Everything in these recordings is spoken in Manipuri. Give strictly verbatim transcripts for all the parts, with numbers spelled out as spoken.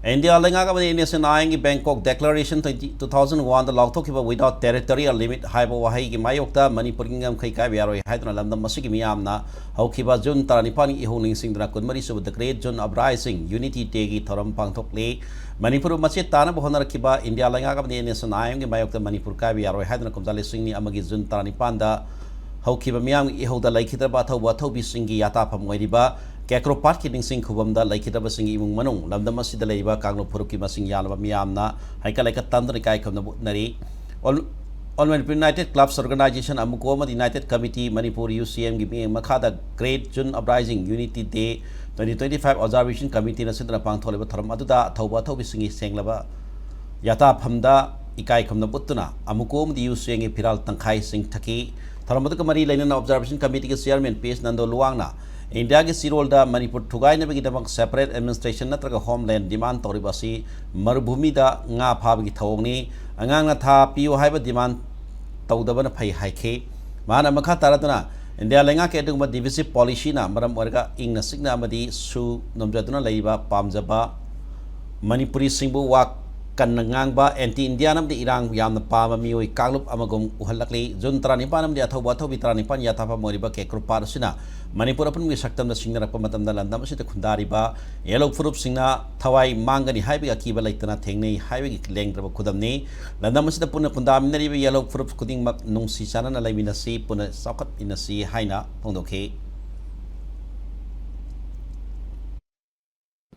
ꯏꯟꯗꯤꯌꯥ ꯂꯩꯉꯥꯛ ꯑꯃꯗꯤ ꯏꯟꯗꯤꯌꯟ ꯑꯥꯏꯟꯒꯤ ꯕꯦꯡꯀꯣꯛ ꯗꯦꯀ꯭ꯂꯥꯔꯦꯁꯟ ꯇ꯭ꯋꯦꯟꯇꯤ, ꯇꯨ ꯊꯥꯎꯖꯟ ꯋꯥꯟꯗ ꯂꯥꯎꯊꯣꯛꯈꯤꯕ without territorial limit ꯍꯥꯏꯕ ꯋꯥꯍꯩꯒꯤ ꯃꯥꯌꯣꯛꯇ ꯃꯅꯤꯄꯨꯔꯒꯤ ꯉꯝꯈꯩ ꯀꯥꯏꯕ ꯌꯥꯔꯣꯏ ꯍꯥꯏꯗꯨꯅ ꯂꯝꯗꯝ ꯑꯁꯤꯒꯤ ꯃꯤꯌꯥꯝꯅ ꯍꯧꯈꯤꯕ ꯖꯨꯟ ꯇꯔꯥꯅꯤꯄꯥꯟꯒꯤ ꯏꯍꯧ ꯅꯤꯡꯁꯤꯡꯗꯨꯅ ꯀꯨꯟꯃꯔꯤ ꯁꯨꯕ The Great June Uprising Unity Dayꯒꯤ ꯊꯧꯔꯝ ꯄꯥꯡꯊꯣꯛꯂꯤ꯫ ꯃꯅꯤꯄꯨꯔꯕꯨ ꯃꯆꯦꯠ ꯇꯥꯅꯕ ꯍꯣꯠꯅꯔꯛꯈꯤꯕ ꯏꯟꯗꯤꯌꯥ ꯂꯩꯉꯥꯛ ꯑꯃꯗꯤ ꯏꯟꯗꯤꯌꯟ ꯑꯥꯏꯟꯒꯤ ꯃꯥꯌꯣꯛꯇ ꯃꯅꯤꯄꯨꯔ ꯀꯥꯏꯕ ꯌꯥꯔꯣꯏ ꯍꯥꯏꯗꯨꯅ ꯀꯨꯝꯖꯥ ꯂꯤꯁꯤꯡ ꯑꯅꯤ ꯑꯃꯒꯤ ꯖꯨꯟ ꯇꯔꯥꯅꯤꯄꯥꯟꯗ ꯍꯧꯈꯤꯕ ꯃꯤꯌꯥꯝꯒꯤ ꯏꯍꯧꯗ ꯂꯩꯈꯤꯗ꯭ꯔꯕ ꯑꯊꯧꯕ ꯑꯊꯧꯕꯤꯁꯤꯡꯒꯤ ꯌꯥꯇꯥꯐꯝ ꯑꯣꯏꯔꯤꯕ ꯀꯦꯀ꯭ꯔꯣ ꯄꯥꯠꯀꯤ ꯅꯤꯡꯁꯤꯡ ꯈꯨꯕꯝꯗ ꯂꯩꯈꯤꯗ꯭ꯔꯕꯁꯤꯡꯒꯤ ꯏꯃꯨꯡ ꯃꯅꯨꯡ, ꯂꯝꯗꯝ ꯑꯁꯤꯗ ꯂꯩꯔꯤꯕ ꯀꯥꯡꯂꯨꯞ ꯐꯨꯔꯨꯞꯀꯤ ꯃꯁꯤꯡ ꯌꯥꯝꯂꯕ ꯃꯤꯌꯥꯝꯅ ꯍꯩꯀꯠ ꯂꯩꯀꯠ ꯇꯝꯗꯨꯅ ꯏꯀꯥꯏ ꯈꯨꯝꯅꯕ ꯎꯠꯅꯔꯤ꯫ All, All Manipur United Clubs Organization, ꯑꯃꯨꯀꯣ ꯑꯃꯗꯤ United Committee ꯃꯅꯤꯄꯨꯔ, ꯌꯨ ꯁꯤ ꯑꯦꯝꯒꯤ ꯃꯤꯠꯌꯦꯡ ꯃꯈꯥꯗ Great June Uprising Unity Day twenty twenty-five Observation Committeeꯅ ꯁꯤꯟꯗꯨꯅ ꯄꯥꯡꯊꯣꯛꯂꯤꯕ ꯊꯧꯔꯝ ꯑꯗꯨꯗ ꯑꯊꯧꯕ ꯑꯊꯧꯕꯤꯁꯤꯡꯒꯤ ꯁꯦꯡꯂꯕ ꯌꯥꯇꯥꯐꯝꯗ ꯏꯀꯥꯏ ꯈꯨꯝꯅꯕ ꯎꯠꯇꯨꯅ ꯑꯃꯨꯀꯣ ꯑꯃꯗꯤ ꯌꯨ ꯁꯤ ꯑꯦꯝꯒꯤ ꯐꯤꯔꯥꯜ ꯇꯪꯈꯥꯏ ꯆꯤꯡꯊꯈꯤ꯫ ꯊꯧꯔꯝ ꯑꯗꯨꯒ ꯃꯔꯤ ꯂꯩꯅꯅ Observation Committeeꯒꯤ Chairman P S Nando ꯂꯨꯋꯥꯡꯅ ꯏꯟꯗꯤꯌꯥꯒꯤ ꯆꯤꯔꯣꯜꯗ ꯃꯅꯤꯄꯨꯔ ꯊꯨꯒꯥꯏꯅꯕꯒꯤꯗꯃꯛ separate administration ꯅꯠꯇ꯭ꯔꯒ homeland demand ꯇꯧꯔꯤꯕ ꯑꯁꯤ ꯃꯔꯨꯚꯨꯃꯤꯗ ꯉꯥ ꯐꯥꯕꯒꯤ ꯊꯧꯑꯣꯡꯅꯤ, ꯑꯉꯥꯡꯅ ꯊꯥ ꯄꯤꯌꯨ ꯍꯥꯏꯕ demand ꯇꯧꯗꯕꯅ ꯐꯩ ꯍꯥꯏꯈꯤ꯫ ꯃꯍꯥꯛꯅ ꯃꯈꯥ ꯇꯥꯔꯗꯨꯅ ꯏꯟꯗꯤꯌꯥ ꯂꯩꯉꯥꯛꯀꯤ ꯑꯗꯨꯒꯨꯝꯕ divisive policyꯅ ꯃꯔꯝ ꯑꯣꯏꯔꯒ ꯏꯪꯅ ꯆꯤꯛꯅ ꯑꯃꯗꯤ ꯁꯨ ꯅꯣꯝꯖꯗꯨꯅ ꯂꯩꯔꯤꯕ ꯄꯥꯝꯖꯕ ꯃꯅꯤꯄꯨꯔꯤꯁꯤꯡꯕꯨ ꯋꯥ ꯀꯟꯅ ꯉꯥꯡꯕ, anti Indian ꯑꯃꯗꯤ ꯏꯔꯥꯡ ꯌꯥꯝꯅ ꯄꯥꯝꯕ ꯃꯤꯑꯣꯏ ꯀꯥꯡꯂꯨꯞ ꯑꯃꯒꯨꯝ ꯎꯍꯜꯂꯛꯂꯤ꯫ ꯖꯨꯟ ꯇꯔꯥꯅꯤꯄꯥꯟ ꯑꯃꯗꯤ ꯑꯊꯧꯕ ꯑꯊꯧꯕꯤ ꯇꯔꯥꯅꯤꯄꯥꯟ ꯌꯥꯊꯥꯐꯝ ꯑꯣꯏꯔꯤꯕ ꯀꯦꯀ꯭ꯔꯨ ꯄꯥꯠ ꯑꯁꯤꯅ ꯃꯅꯤꯄꯨꯔ ꯑꯄꯨꯟꯕꯒꯤ ꯁꯛꯇꯝꯗ ꯁꯤꯡꯅꯔꯛꯄ ꯃꯇꯝꯗ ꯂꯝꯗꯝ ꯑꯁꯤꯗ ꯈꯨꯟꯗꯥꯔꯤꯕ ꯌꯦꯜꯍꯧ ꯐꯨꯔꯨꯞꯁꯤꯡꯅ ꯊꯋꯥꯏ ꯃꯥꯡꯒꯅꯤ ꯍꯥꯏꯕꯒꯤ ꯑꯀꯤꯕ ꯂꯩꯇꯅ ꯊꯦꯡꯅꯩ ꯍꯥꯏꯕꯒꯤ ꯂꯦꯡꯗ꯭ꯔꯕ ꯈꯨꯗꯝꯅꯤ꯫ ꯂꯝꯗꯝ ꯑꯁꯤꯗ ꯄꯨꯟꯅ ꯈꯨꯟꯗꯥꯃꯤꯟꯅꯔꯤꯕ ꯌꯦꯜꯍꯧ ꯐꯨꯔꯨꯞ ꯈꯨꯗꯤꯡꯃꯛ ꯅꯨꯡꯁꯤ ꯆꯥꯟꯅꯅ ꯂꯩꯃꯤꯟꯅꯁꯤ, ꯄꯨꯟꯅ ꯆꯥꯎꯈꯠꯃꯤꯟꯅꯁꯤ ꯍꯥꯏꯅ ꯐꯣꯡꯗꯣꯛꯈꯤ꯫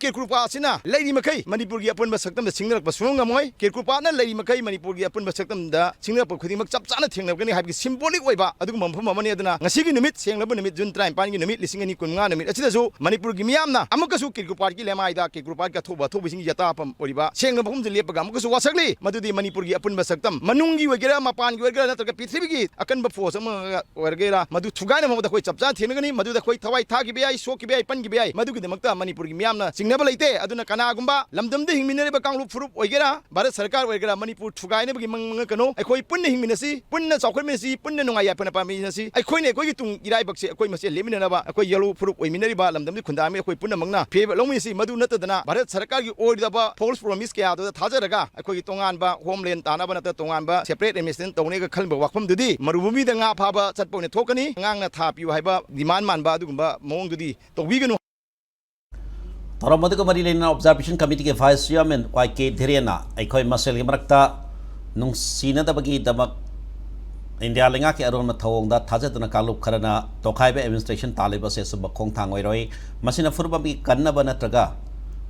ꯀꯦꯀ꯭ꯔꯨꯄꯥ ꯑꯁꯤꯅ ꯂꯩꯔꯤ ꯃꯈꯩ ꯃꯅꯤꯄꯨꯔꯒꯤ ꯑꯄꯨꯟꯕ ꯁꯛꯇꯝꯗ ꯁꯤꯡꯅꯔꯛꯄ ꯁꯨꯡꯉꯝ ꯉꯝꯃꯣꯏ꯫ ꯀꯦꯀ꯭ꯔꯨꯄꯥꯅ ꯂꯩꯔꯤ ꯃꯈꯩ ꯃꯅꯤꯄꯨꯔꯒꯤ ꯑꯄꯨꯟꯕ ꯁꯛꯇꯝꯗ ꯁꯤꯡꯅꯔꯛꯄ ꯈꯨꯗꯤꯡꯃꯛ ꯆꯞ ꯆꯥꯅ ꯊꯦꯡꯅꯔꯛꯀꯅꯤ ꯍꯥꯏꯕꯒꯤ symbolic ꯑꯣꯏꯕ ꯑꯗꯨꯒꯨꯝꯕ ꯃꯐꯝ ꯑꯃꯅꯤ꯫ ꯑꯗꯨꯅ ꯉꯁꯤꯒꯤ ꯅꯨꯃꯤꯠ, ꯁꯦꯡꯂꯕ ꯅꯨꯃꯤꯠ, ꯖꯨꯟ ꯇꯔꯥꯅꯤꯄꯥꯟꯒꯤ ꯅꯨꯃꯤꯠ, ꯂꯤꯁꯤꯡ ꯑꯅꯤ ꯀꯨꯟꯃꯉꯥ ꯅꯨꯃꯤꯠ ꯑꯁꯤꯗꯁꯨ ꯃꯅꯤꯄꯨꯔꯒꯤ ꯃꯤꯌꯥꯝꯅ ꯑꯃꯨꯛꯀꯁꯨ ꯀꯦꯀ꯭ꯔꯨꯄꯥꯠꯀꯤ ꯂꯦꯃꯥꯏꯗ, ꯀꯦꯀ꯭ꯔꯨꯄꯥꯠꯀꯤ ꯑꯊꯧꯕ ꯑꯊꯧꯕꯁꯤꯡꯒꯤ ꯌꯥꯇꯥꯐꯝ ꯑꯣꯏꯔꯤꯕ ꯁꯦꯡꯂꯕ ꯃꯐꯝꯁꯤꯗ ꯂꯦꯞꯄꯒ ꯑꯃꯨꯛꯀꯁꯨ ꯋꯥꯁꯛꯂꯤ꯫ ꯃꯗꯨꯗꯤ ꯃꯅꯤꯄꯨꯔꯒꯤ ꯑꯄꯨꯟꯕ ꯁꯛꯇꯝ, ꯃꯅꯨꯡꯒꯤ ꯑꯣꯏꯒꯦꯔꯥ, ꯃꯄꯥꯟꯒꯤ ꯑꯣꯏꯒꯦꯔꯥ, ꯅꯠꯇ꯭ꯔꯒ ꯄ꯭ꯔꯤꯊꯤꯕꯤꯒꯤ ꯑꯀꯟꯕ force ꯑꯃ ꯑꯣꯏꯔꯒꯦꯔꯥ, ꯃꯗꯨ ꯊꯨꯒꯥꯏꯅꯕ ꯃꯑꯣꯡꯗ ꯑꯩꯈꯣꯏ ꯆꯞ ꯆꯥꯅ ꯊꯦꯡꯅꯒꯅꯤ꯫ ꯃꯗꯨꯗ ꯑꯩꯈꯣꯏ ꯊꯋꯥꯏ ꯊꯥꯈꯤꯕ ꯌꯥꯏ, ꯁꯣꯛꯈꯤꯕ ꯌꯥꯏ, ꯄꯟꯈꯤꯕ ꯌꯥꯏ꯫ ꯃꯗꯨꯒꯤꯗꯃꯛꯇ ꯃꯅꯤꯄꯨꯔꯒꯤ ꯃꯤꯌꯥꯝꯅ ꯆꯤꯡ ꯅꯕ ꯂꯩꯇꯦ꯫ ꯑꯗꯨꯅ ꯀꯅꯥꯒꯨꯝꯕ ꯂꯝꯗꯝꯗ ꯍꯤꯡꯃꯤꯟꯅꯔꯤꯕ ꯀꯥꯡꯂꯨꯞ ꯐꯨꯔꯨꯞ ꯑꯣꯏꯒꯦꯔꯥ, ꯚꯥꯔꯠ ꯁꯔꯀꯥꯔ ꯑꯣꯏꯒꯦꯔꯥ, ꯃꯅꯤꯄꯨꯔ ꯊꯨꯒꯥꯏꯅꯕꯒꯤ ꯃꯪ ꯃꯪꯉꯛꯀꯅꯨ꯫ ꯑꯩꯈꯣꯏ ꯄꯨꯟꯅ ꯍꯤꯡꯃꯤꯟꯅꯁꯤ, ꯄꯨꯟꯅ ꯆꯥꯎꯈꯠꯃꯤꯟꯅꯁꯤ, ꯄꯨꯟꯅ ꯅꯨꯡꯉꯥꯏ ꯌꯥꯏꯐꯅ ꯄꯥꯟꯃꯤꯟꯅꯁꯤ꯫ ꯑꯩꯈꯣꯏꯅ ꯑꯩꯈꯣꯏꯒꯤ ꯇꯨꯡ ꯏꯔꯥꯏꯕꯛꯁꯦ ꯑꯩꯈꯣꯏ ꯃꯁꯦꯟ ꯂꯦꯞꯃꯤꯟꯅꯅꯕ, ꯑꯩꯈꯣꯏ ꯌꯦꯜꯂꯣ ꯐꯨꯔꯨꯞ ꯑꯣꯏꯃꯤꯟꯅꯔꯤꯕ ꯂꯝꯗꯝꯒꯤ ꯈꯨꯟꯗꯥꯃꯤ ꯑꯩꯈꯣꯏ ꯄꯨꯟꯅꯃꯛꯅ ꯐꯤꯔꯦꯞ ꯂꯧꯃꯤꯟꯅꯁꯤ꯫ ꯃꯗꯨ ꯅꯠꯇꯗꯅ ꯚꯥꯔꯠ ꯁꯔꯀꯥꯔꯒꯤ ꯑꯣꯏꯗꯕ false promise ꯀꯌꯥꯗꯨꯗ ꯊꯥꯖꯔꯒ ꯑꯩꯈꯣꯏꯒꯤ ꯇꯣꯉꯥꯟꯕ homeland ꯇꯥꯅꯕ ꯅꯠꯇ꯭ꯔꯒ ꯇꯣꯉꯥꯟꯕ separate administration ꯇꯧꯅꯤꯒ ꯈꯟꯕ ꯋꯥꯐꯝꯗꯨꯗꯤ ꯃꯔꯨꯚꯨꯃꯤꯗ ꯉꯥ ꯐꯥꯕ ꯆꯠꯄ ꯑꯣꯏꯅ ꯊꯣꯛꯀꯅꯤ꯫ ꯑꯉꯥꯡꯅ ꯊꯥ ꯄꯤꯌꯨ ꯍꯥꯏꯕ demand ꯃꯥꯟꯕ ꯑꯗꯨꯒꯨꯝꯕ ꯃꯑꯣꯡꯗꯨꯗꯤ ꯇꯧꯕꯤꯒꯅꯨ꯫ ꯊꯧꯔꯝ ꯑꯗꯨꯒ ꯃꯔꯤ ꯂꯩꯅꯅ Observation Committeeꯒꯤ Vice Chairman ꯋꯥꯏ ꯀꯦ ꯙꯤꯔꯦꯟꯅ ꯑꯩꯈꯣꯏ ꯃꯁꯦꯜꯒꯤ ꯃꯔꯛꯇ ꯅꯨꯡꯁꯤꯅꯗꯕꯒꯤꯗꯃꯛ ꯏꯟꯗꯤꯌꯥ ꯂꯩꯉꯥꯛꯀꯤ ꯑꯔꯣꯟꯕ ꯊꯧꯑꯣꯡꯗ ꯊꯥꯖꯗꯨꯅ ꯀꯥꯡꯂꯨꯞ ꯈꯔꯅ ꯇꯣꯈꯥꯏꯕ administration ꯇꯥꯜꯂꯤꯕ ꯑꯁꯤ ꯑꯆꯨꯝꯕ ꯈꯣꯡꯊꯥꯡ ꯑꯣꯏꯔꯣꯏ꯫ ꯃꯁꯤꯅ ꯐꯨꯔꯨꯞ ꯑꯃꯒꯤ ꯀꯟꯅꯕ ꯅꯠꯇ꯭ꯔꯒ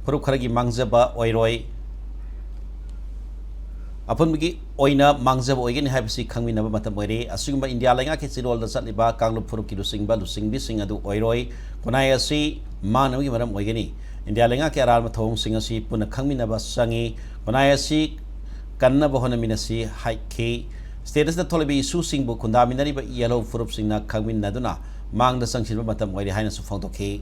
ꯐꯨꯔꯨꯞ ꯈꯔꯒꯤ ꯃꯥꯡꯖꯕ ꯑꯣꯏꯔꯣꯏ꯫ ꯑꯄꯨꯟꯕꯒꯤ ꯑꯣꯏꯅ ꯃꯥꯡꯖꯕ ꯑꯣꯏꯒꯅꯤ ꯍꯥꯏꯕꯁꯤ ꯈꯪꯃꯤꯟꯅꯕ ꯃꯇꯝ ꯑꯣꯏꯔꯦ꯫ ꯑꯁꯤꯒꯨꯝꯕ ꯏꯟꯗꯤꯌꯥ ꯂꯩꯉꯥꯛꯀꯤ ꯆꯤꯔꯣꯜꯗ ꯆꯠꯂꯤꯕ ꯀꯥꯡꯂꯨꯞ ꯐꯨꯔꯨꯞꯀꯤ ꯂꯨꯆꯤꯡꯕ ꯂꯨꯆꯤꯡꯕꯤꯁꯤꯡ ꯑꯗꯨ ꯑꯣꯏꯔꯣꯏ꯫ ꯈꯨꯟꯅꯥꯏ ꯑꯁꯤ ꯃꯥꯡꯅꯕꯒꯤ ꯃꯔꯝ ꯑꯣꯏꯒꯅꯤ꯫ ꯏꯟꯗꯤꯌꯥ ꯂꯩꯉꯥꯛꯀꯤ ꯑꯔꯥꯟꯕ ꯊꯧꯑꯣꯡꯁꯤꯡ ꯑꯁꯤ ꯄꯨꯟꯅ ꯈꯪꯃꯤꯟꯅꯕ ꯆꯪꯏ꯫ ꯈꯨꯟꯅꯥꯏ ꯑꯁꯤ ꯀꯟꯅꯕ ꯍꯣꯠꯅꯃꯤꯟꯅꯁꯤ ꯍꯥꯏꯈꯤ꯫ State ꯑꯁꯤꯗ ꯊꯣꯛꯂꯤꯕ issueꯁꯤꯡꯕꯨ ꯈꯨꯟꯗꯥꯃꯤꯟꯅꯔꯤꯕ ꯌꯦꯜꯍꯧ ꯐꯨꯔꯨꯞꯁꯤꯡꯅ ꯈꯪꯃꯤꯟꯅꯗꯨꯅ ꯃꯥꯡꯗ ꯆꯪꯁꯤꯟꯕ ꯃꯇꯝ ꯑꯣꯏꯔꯦ ꯍꯥꯏꯅꯁꯨ ꯐꯣꯡꯗꯣꯛꯈꯤ꯫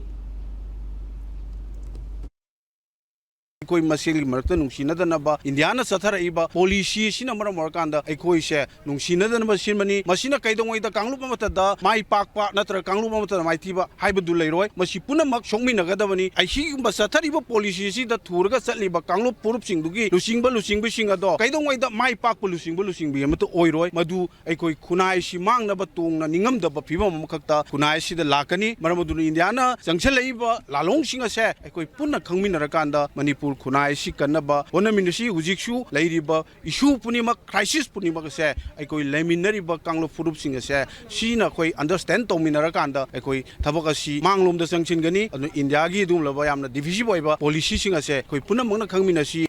ꯑꯩꯈꯣꯏ ꯃꯁꯦꯜꯒꯤ ꯃꯔꯛꯇ ꯅꯨꯡꯁꯤꯅꯗꯅꯕ ꯏꯟꯗꯤꯌꯥꯅ ꯆꯠꯊꯔꯛꯏꯕ policy ꯑꯁꯤꯅ ꯃꯔꯝ ꯑꯣꯏꯔꯀꯥꯟꯗ ꯑꯩꯈꯣꯏꯁꯦ ꯅꯨꯡꯁꯤꯅꯗꯅꯕ ꯁꯤꯟꯕꯅꯤ꯫ ꯃꯁꯤꯅ ꯀꯩꯗꯧꯉꯩꯗ ꯀꯥꯡꯂꯨꯞ ꯑꯃꯠꯇꯗ ꯃꯥꯏ ꯄꯥꯛꯄ ꯅꯠꯇ꯭ꯔꯒ ꯀꯥꯡꯂꯨꯞ ꯑꯃꯠꯇꯗ ꯃꯥꯏꯊꯤꯕ ꯍꯥꯏꯕꯗꯨ ꯂꯩꯔꯣꯏ꯫ ꯃꯁꯤ ꯄꯨꯝꯅꯃꯛ ꯁꯣꯛꯃꯤꯟꯅꯒꯗꯕꯅꯤ꯫ ꯑꯁꯤꯒꯨꯝꯕ ꯆꯠꯊꯔꯤꯕ policy ꯑꯁꯤꯗ ꯊꯨꯔꯒ ꯆꯠꯂꯤꯕ ꯀꯥꯡꯂꯨꯞ ꯐꯨꯔꯨꯞꯁꯤꯡꯗꯨꯒꯤ ꯂꯨꯆꯤꯡꯕ ꯂꯨꯆꯤꯡꯕꯤꯁꯤꯡ ꯑꯗꯣ ꯀꯩꯗꯧꯉꯩꯗ ꯃꯥꯏ ꯄꯥꯛꯄ ꯂꯨꯆꯤꯡꯕ ꯂꯨꯆꯤꯡꯕꯤ ꯑꯃꯠꯇ ꯑꯣꯏꯔꯣꯏ꯫ ꯃꯗꯨ ꯑꯩꯈꯣꯏ ꯈꯨꯟꯅꯥꯏꯁꯤ ꯃꯥꯡꯅꯕ ꯇꯣꯡꯅ ꯅꯤꯡꯉꯝꯗꯕ ꯐꯤꯕꯝ ꯑꯃꯈꯛꯇ ꯈꯨꯟꯅꯥꯏ ꯑꯁꯤꯗ ꯂꯥꯛꯀꯅꯤ꯫ ꯃꯔꯝ ꯑꯗꯨꯅ ꯏꯟꯗꯤꯌꯥꯅ ꯆꯪꯁꯤꯜꯂꯛꯏꯕ ꯂꯥꯜꯍꯧꯁꯤꯡ ꯑꯁꯦ ꯑꯩꯈꯣꯏ ꯄꯨꯟꯅ ꯈꯪꯃꯤꯟꯅꯔꯀꯥꯟꯗ ꯃꯅꯤꯄꯨꯔ ꯈꯨꯟꯅꯥꯏ ꯑꯁꯤ ꯀꯟꯅꯕ ꯍꯣꯠꯅꯃꯤꯟꯅꯁꯤ꯫ ꯍꯧꯖꯤꯛꯁꯨ ꯂꯩꯔꯤꯕ issue ꯄꯨꯝꯅꯃꯛ, crisis ꯄꯨꯝꯅꯃꯛ ꯑꯁꯦ ꯑꯩꯈꯣꯏ ꯂꯩꯃꯤꯟꯅꯔꯤꯕ ꯀꯥꯡꯂꯨꯞ ꯐꯨꯔꯨꯞꯁꯤꯡ ꯑꯁꯦ ꯁꯤꯅ ꯑꯩꯈꯣꯏ understand ꯇꯧꯃꯤꯟꯅꯔꯀꯥꯟꯗ ꯑꯩꯈꯣꯏ ꯊꯕꯛ ꯑꯁꯤ ꯃꯥꯡꯂꯣꯝꯗ ꯆꯪꯁꯤꯟꯒꯅꯤ꯫ ꯑꯗꯨꯅ ꯏꯟꯗꯤꯌꯥꯒꯤ ꯑꯗꯨꯒꯨꯝꯂꯕ ꯌꯥꯝꯅ divisive ꯑꯣꯏꯕ policyꯁꯤꯡ ꯑꯁꯦ ꯑꯩꯈꯣꯏ ꯄꯨꯝꯅꯃꯛꯅ ꯈꯪꯃꯤꯟꯅꯁꯤ꯫